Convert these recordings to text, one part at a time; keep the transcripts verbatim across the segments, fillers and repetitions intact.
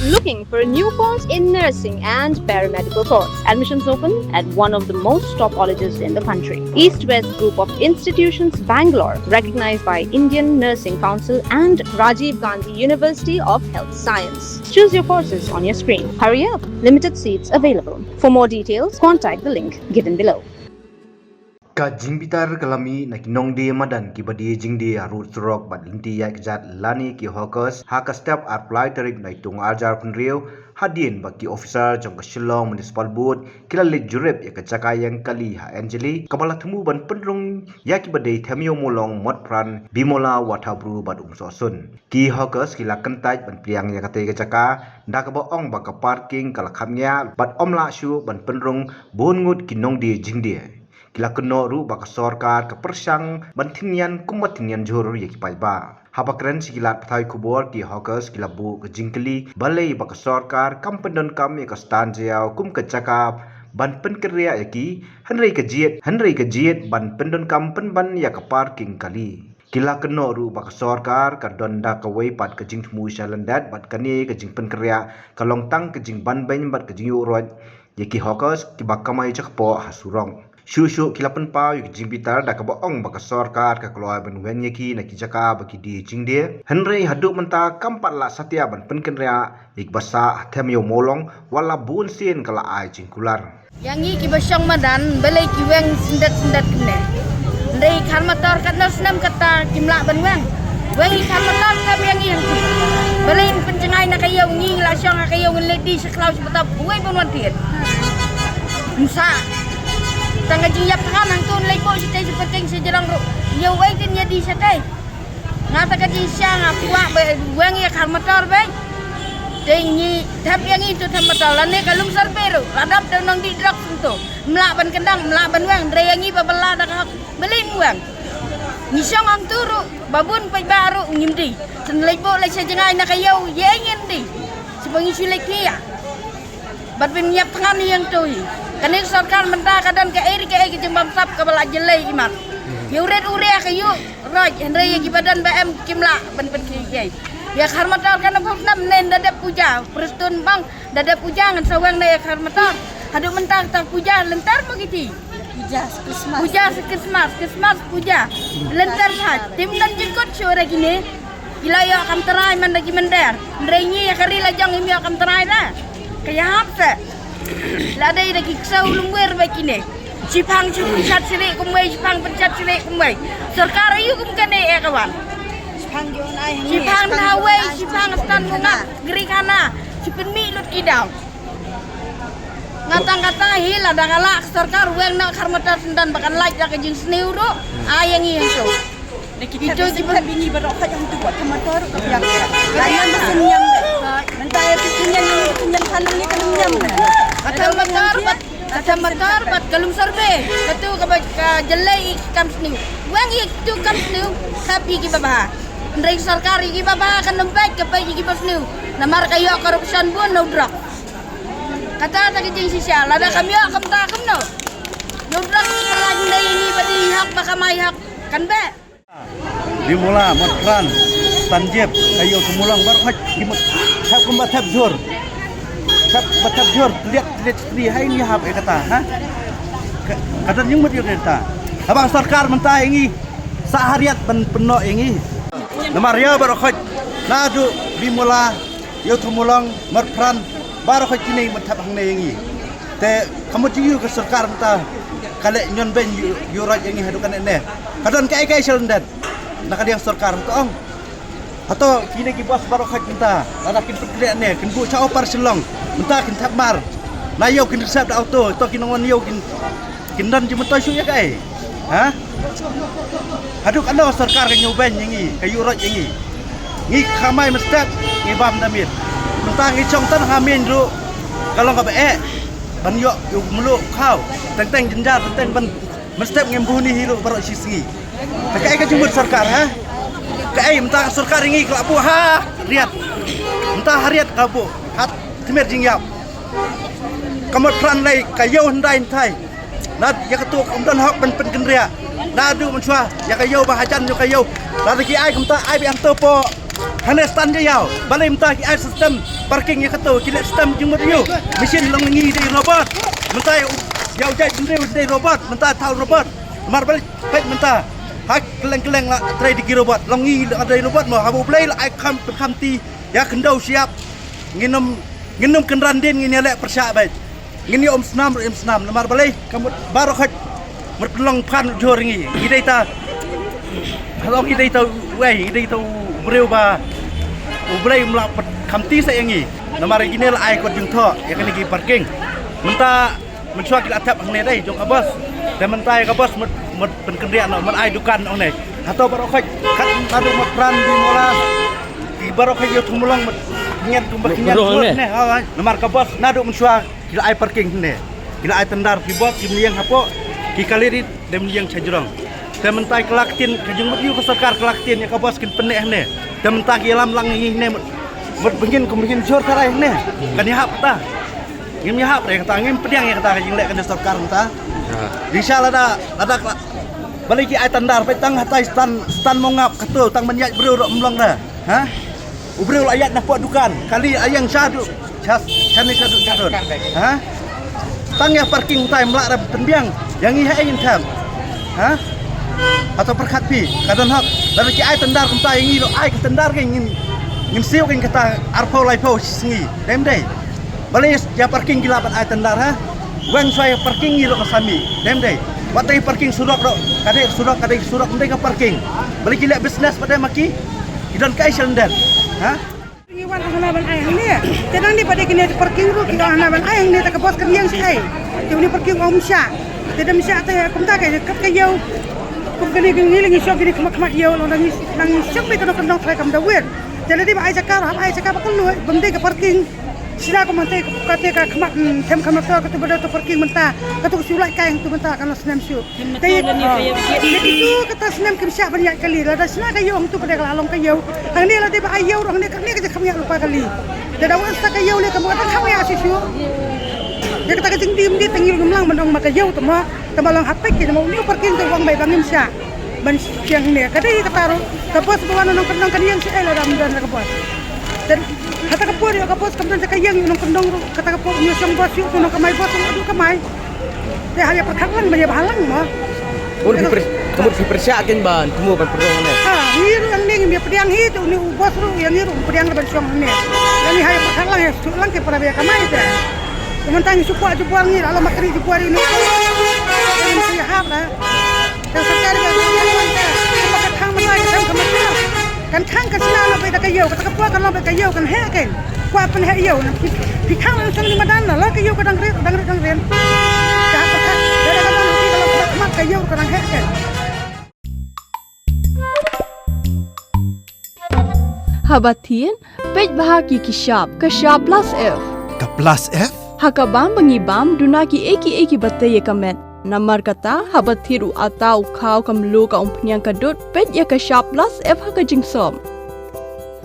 Looking for a new course in nursing and paramedical course? Admissions open at one of the most top colleges in the country. East West Group of Institutions, Bangalore, recognized by Indian Nursing Council and Rajiv Gandhi University of Health Science. Choose your courses on your screen. Hurry up, limited seats available. For more details, contact the link given below. Ka jingbitar ka la mih na ki nongdie madan kiba die jingdie ha rud surok bad lynti ïaid kjat lane ki hawkers ha ka step arphew lai tarik Naitung arhajar arphew hynriew, hadien ba ki officer jong ka Shillong Municipal Board ki la leit jurip ïa ka jaka ïeng kali ha Anjali, kaba la thmu ban pynrung ïa kiba dei Themiawmawlong Motphran, Bimala Wathabru bad Umsohsun. Ki hawkers ki la kyntait ban pdiang ïa katei ka jaka da kaba ong ba ka parking ka la khapngiah bad ym lah shuh ban pynrung bun ngut ki nongdie jingdie. Ki la kynnoh ruh ba ka sorkar ka pyrshang ban tynñian kumba tynñian jhur ïa ki paidbah. Haba kren sha ki lad pathai khubor, ki hawkers ki la buh ka jingkylli balei ba ka sorkar kam pyndonkam ïa ka stand jaiaw kum ka jaka ban pynkynriah ïa ki, hynrei ka jied, hynrei ka jied ban pyndonkam pynban ïa ka parking kali. Ki la kynnoh ruh ba ka sorkar ka don da kawei pat ka jingthmu sha lyndet bad kane ka jingpynkynriah ka long tang ka jingbanbeiñ bad ka jingïuhroit ïa ki hawkers kiba kamai jakpoh ha surok. Shuh shuh ki la pynpaw ïa ka jingbitar da kaba ong ba ka sorkar ka kloi ban weng ïa ki na ki jaka ba ki die jingdie. Hynrei haduh mynta kam pat la satia ban pynkynriah ïa kiba sah ha Themiawmawlong, wat la bun sien ka la ai jingkular. Ïa ngi kiba shong madan, balei ki weng syndet syndet kumne? Hynrei Kharmator katno snem kata kim lah ban weng. Weng ïa Kharmator, kam ïa ngi hangtu. Balei ngin pynjngai na ka ïew, ngi la shong ha ka ïew, ngin leit die sha khlaw sha btap, uei ban wan thied? Ym sah. Tang ka jingïap thngan hangtu, leit buh shatei sha parking sha jrong ruh. Ïa uei tin ïa die shatei? Nga ta ka jingshisha nga kwah ba weng ïa Kharmator beit. Te ngi thep ïa ngi tu Kharmator lane ka Lumshyrpei ruh la dap da u nongdih drugs hangtu. Ym lah ban kyndang, ym lah ban weng, hynrei ïa ngi ba bylla da ka hok, balei ym weng? Ngi shong hangtu ruh, ba bun paidbah ruh ngim die. Shen leit buh leit sha jngai na ka ïew, ïa ngin die. Shen ba ngi shu leit khia. Bad ban ïap thngan ïa hangtu hi. Kane ka sorkar mynta ka don kaei re kaei ka jingbamsap kaba la jyllei imat. Ïa u rit u riah ka ïuh roit, hynrei ïa kiba don ba em kim lah ban pynkhih ei. Ïa Kharmator kane pop nam nen da dep puja, Prestone bang da dep puja ngan sa weng na ïa Kharmator. Haduh mynta kata puja lynter mo kiti. Puja sa Christmas. Puja sa Christmas, Christmas puja. Lynter bha. Te ym don jingkut shuh re kine. Ki la ïoh kam trai man da ki mynder. Hynrei ngi ïa ka ri la jong ngim ïoh kam trai da. Ka ïahap se. La dei da ki ksew lum wir ba kine. Shipang shu pynshat shrieh kumwei, shipang pynshat shrieh kumwei. Sorkar aïu kum kane eh ka wan? Shipang ïoh nai hangne, shipang shipang ïoh nai, shipang stan muna, gri khana. Shi pynmih lut ki daw. Nga tang kata hi lada ka lah ka sorkar weng noh Kharmator Syndan ba kan lait da ka jingsniew ruh. Ai ïa ngi hangto. Ito ki pynbini baroh ka jong tu buat Kharmator ruh ka biang. Ka biang ka synñiang. Mynta ïa tu synñiang, synñiang khan ni ka synñiang. Kata Kharmator bad, kata Kharmator bad ka Lumshyrpei. Katu kaba ka jyllei i kam sniew. Weng i tu kam sniew. Thep i kiba bha. Hynrei sorkar i kiba bha kan ym peit, ka peit i kiba sniew. Namar ka ïoh corruption bun na u drok. Kata ta ka jingshisha, lada kam ïoh kumta kumno? Ïa u drok ki pynlait ndei ngi ba dei hok ba kamai hok. Kan beh. Bimala, Motphran, Tanjep, ka ïew Themiawmawlong baroh khoit ki mut thep kumba thep jhur. Thep ba thep jhur, tliat tliat stri hai ngi hap eh kata, ha? Ka, kata ngi mut ïa kata. Haba sorkar mynta ïa ngi sah hariat ban pynnoh ïa ngi. Namar ïa baroh khoit naduh Bimala, ïew Themiawmawlong, Motphran, baroh khoit kine mut thep hangne ïa ngi. Te ka mut ïa u ka sorkar mynta ka leh ñion beiñ ïa u, ïa u raij ïa ngi haduh kane ne. Ka don kaei kaei sha lyndet na ka liang sorkar, hato ong? Hato kine ki bos baroh khoit mynta lada kin pynkhreh ne kin buh sha u par Shillong mynta kin thep mar. Na ïew kin reserve da auto, to ki nongwan ïew kin, kin don jingmyntoi shuh ïa kaei? Ha? Haduh katno sorkar ka ñiew beiñ ïa ngi, ka ïuh roit ïa ngi? Ngi khamai mynstep ngi bam da miet. Mynta ngi shong tang ha miet ruh ka long kaba eh ban ïoh ïa u mluh khaw. Teng teng jynjar, teng teng ban mynstep ngim bun hi ruh baroh shi sngi. Te kaei ka jingmut sorkar, ha? Kaei mynta ka sorkar ïa ngi ka la buh ha riat. Mynta ha riat ka buh ha tmier jingïap. Ka Motphran lei ka ïew hyndai hynthai. Na ïa katu kam don hok ban pynkynriah. Naduh mynshuwa ïa ka ïew ba hajan ïa ka ïew. Lada ki ai kumta ai beit hangto po. Hangne stand jaiaw. Balei mynta ki ai system Parking ïa kato ki leh stem jingmut ïa u. Machine long ngi dei robot. Mynta ïa u, ïa u jait bynriew dei robot. Mynta thaw robot. Namar balei peit mynta. Ha kylleng kylleng la trei da ki robot. Long ngi la dei robot mo, haba U Blei la ai kham, pynkham ti ïa khyndew shyiap. Ngin ym, ngin ym kynran dien, ngin ïa leh pyrshah beit. Ngin ïa um snam ruh im snam namar balei ka mut baroh khoit mut pynlong phan jhur ngi. Ngi dei ta, halong ngi dei ta uei, ngi dei ta u briew ba U Blei um lah pynkham ti sa ïa ngi. Namar ïa kine la ai kot jingthoh ïa kane ki parking. Mynta mynshuwa ki la thep hangne dei jong ka bos. Te mynta ïa ka bos mut, mut pynkynriah noh, mut ai dukan noh ne. Hato baroh khoit kat naduh mut pran di mola. Ki baroh khoit ïa u thumulong mut ngiat tu ba ki ngiat. Baroh mut ne. Ne, ha, namar ka bos naduh mynshuwa ki la ai parking ne. Ki la ai tendar ki bos ki mliang hapoh, ki kali rit dem liang cha jrong. Te mynta ki la ktien ka jingmut ïa ka sorkar, ki la ktien ïa ka bos kin pynneh ne. Te mynta ki lam lang hi ne mut, mut bangin kum bangin jhur tharai ne. Kan ïahap ta. Ngim ïahap re kata, ngim pdiang ïa kata ka jingleh ka sorkar mynta. Ha. Di sha lada, lada ka, balei ki ai tendar peit tang hatai stand, stand mongap kato tang ban ïaid briew ruh mlong da. Ha? U briew la ïaid na pok dukan, kali ayang shadu, shas, shane shadu, shadu. Ha? Tang ïa parking tai mlak ra pynbiang, ïa ngi ha ïing tham. Ha? Hato pyrkhat phi, ka don hok, lada ki ai tendar kumta ïa ngi ruh ai ka tendar ka ngin, ngin siew ka kata arphew laiphew sngi, dem dei. Balei ïa parking ki lah ban ai tendar ha? Weng shuwa ïa parking ngi ruh ka sami. Dem dei. Wat dei parking surok ruh. Ka dei surok, ka dei surok, ym dei ka parking. Balei ki leh business pat dei ma ki. Ki don kaei sha lyndet. Ha? Ngi wan hana ban ai hangne. Te nang ni pat dei kine parking ruh ki wan hana ban ai hangne te ka bos kan ïeng shi ai. Te uni parking ym shah. Te dem shah te kumta ka kat ka ïew. Kum kane kine ngi shong kine khmat khmat ïew long nang ngi shong beit ka nong ka nong trai kam da wir. Te lada ba ai jaka ruh hap ai jaka ba kylluid bym dei ka parking. Sila ko mynta ka, kata ka khmat, mm, them khmat to, kata ba da to parking mynta, kata ko shu lai kai hangtu mynta kan long snem shu. Te, oh, te kitu kata snem kim shah ban ïaid kali, lada sila ka ïew hangtu ba da ka la long ka ïew. Hangne lada ba ai ïew ruh hangne, hangne ka jingkham ïaid lypa kali. Te da wan sa ka ïew ne ka mut kata kham ïaid shu shu. Te kata ka jingdih ym dih te ngi ruh ngim lah ban ong ma ka ïew te ma, te ma long hapdeng ki te ma uni u parking te u ong bai ba ngim shah. Ban shong ne, ka dei kata ruh, ka bos ba wan u nongkyndong kan ïeng shaei lada ym don ka bos. Te hata ka por ïa ka bos kam don ka ïeng ïa u nongkyndong ruh, kata ka por ïa u shong bos ïa u nongkamai bos ruh adu kamai. Te ha ïa pyrkhat lang ban ïa bha lang mo. Ur phi pyrshah, ka mut phi pyrshah kin ban, kumno ban pynrung ne. Ha, ngi ruh hangne ngim ïa pdiang hi, te uni u bos ruh ïa ngi ruh pdiang ban shong hangne. Ïa ngi ha ïa pyrkhat lang ïa shu lang ki para ba ïa kamai te. Te mynta ngi shu kwah jubor ngi, la la makri jubor ïa ngi. Ngi shu ïa hap la. Te sorkar ba kan ïa kan te, kan ba kan thang mynta kan thang ka mynta. Kan thang kan sna la bai da ka ïew, kata ka pua kan la bai ka ïew kan heh kan. Kwah pynheh ïew na phi, phi thang la shong ni madan la, la ka ïew ka dang rit, dang rit, dang rit. Ka hap ka, da da ka dang rit ka la ka mat ka ïew ka dang heh kan. Haba thied, peit bha ki ki shap, ka shap plus F. Ka plus F? Ha ka bam ba ngi bam, duna ki ei ki ei ki bate ïa ka met. Namar kata, haba thied u ata u khaw ka mluh ka umphniang ka dud, peit ïa ka shap plus F ha ka jingsop.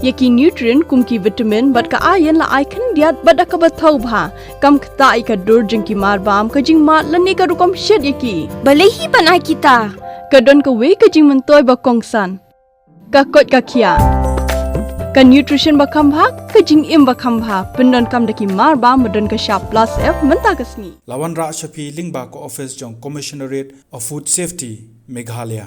Ïa ki nutrient kum ki vitamin bad ka iron la ai khyndiat bad da kaba thaw bha. Kam ktah ïa ka dur jong ki mar bam, ka jingmad lane ka rukom shet ïa ki. Balei hi ban ai kita? Ka don kawei ka jingmyntoi ba kongsan. Ka koit ka khiah. Ka nutrition ba kham bha, ka jingim ba kham bha, pyndonkam da ki mar bam ba don ka shap plus F mynta ka sngi. La wanrah sha phi lyngba ka office jong Commissionerate of Food Safety, Meghalaya.